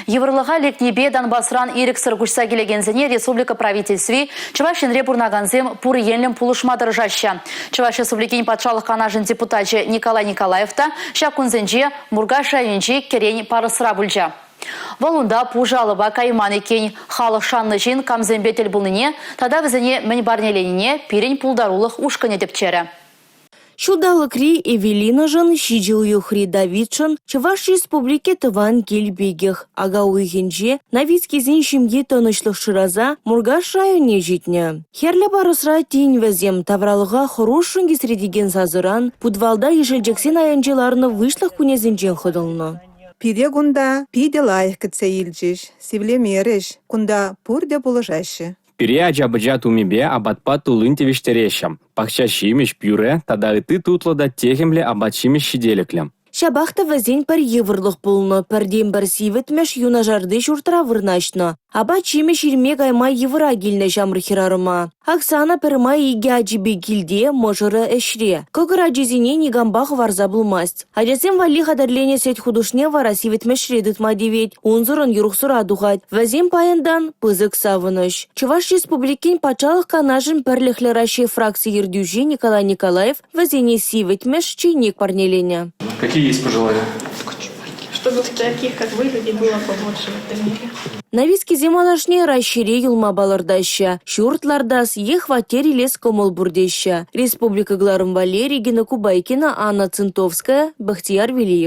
Йывӑрлӑха лекнипе Донбасран ирӗксӗр куҫса килекенсене республика правительстви, Чӑваш Енре пурӑнакансем пур енлӗн пулӑшма тӑрӑшаҫҫӗ. Чӑваш Республикин Патшалӑх Канашӗн депутачӗ Николай Николаев та ҫак кунсенче Муркаш районӗнчи Кӗрен Парӑсра пулчӗ. Вӑл унта пушӑ алӑпа кайман иккен. Халӑх шаннӑ ҫын камсемпе тӗл пулнине тата вӗсене мӗн парнеленине пирӗн пултарулӑх ушкӑнӗ тӗпчерӗ. Ҫулталӑкри Эвелинӑшӑн, ҫичӗ уйӑхри Давидшӑн Чӑваш Республики тӑван кил пекех. Ака уйӑхӗнче Новицкисен ҫемйи тӑнӑҫлӑх шыраса Муркаш районне ҫитнӗ. Хӗрлӗ парӑсра тин вӗсем тавралӑха хӑрушшӑн кисретекен сасӑран, путвалта ишӗлчӗксен айӗнче ларнӑ выҫлӑх кунӗсенчен хӑтӑлнӑ. Пире кунта питӗ лайӑх кӗтсе илчӗҫ, сивлемерӗҫ. Кунта пурте пулӑшаҫҫӗ. Пире ача-пӑча тумӗпе апатпа туллин тивӗҫтереҫҫӗ. Пахча ҫимӗҫ, пюре тата ытти тутлӑ та техӗмлӗ апат-ҫимӗҫ ҫителӗклӗ. Ҫапах та вӗсен пӗр йывӑрлӑх пулнӑ. Пӗртен-пӗр сивӗтмӗш юнашарти ҫуртра вырнаҫнӑ. Апат-ҫимӗҫ илме кайма йывӑра килнӗ ҫамрӑк хӗрарӑма. Оксана пӗрмай икӗ ачипе килте, мӑшӑрӗ ӗҫре. Кӑкӑр ачисене никампа хӑварса пулмасть. Ачасем валли хатӗрленӗ сӗт хутӑшне вара сивӗтмӗшре тытма тивет, унсӑрӑн юрӑхсӑра тухать. Вӗсем паянтан пысӑк савӑнӑҫ. Чӑваш Республикин Патшалӑх Канашӗн Пӗрлӗхлӗ Раҫҫей фракци ертӳҫи Николай Николаев вӗсене сивӗтмӗш чейник парнеленӗ. Какие есть пожелания? Чтобы таких, как вы, людей было побольше в этом мире. Новицкисем малашне Раҫҫейре юлма палӑртаҫҫӗ. Ҫурт лартас е хваттер илес кӑмӑл пур теҫҫӗ. Республика кӑларӑм валли Регина Кубайкина, Анна Цинтовская, Бахтияр Велиев.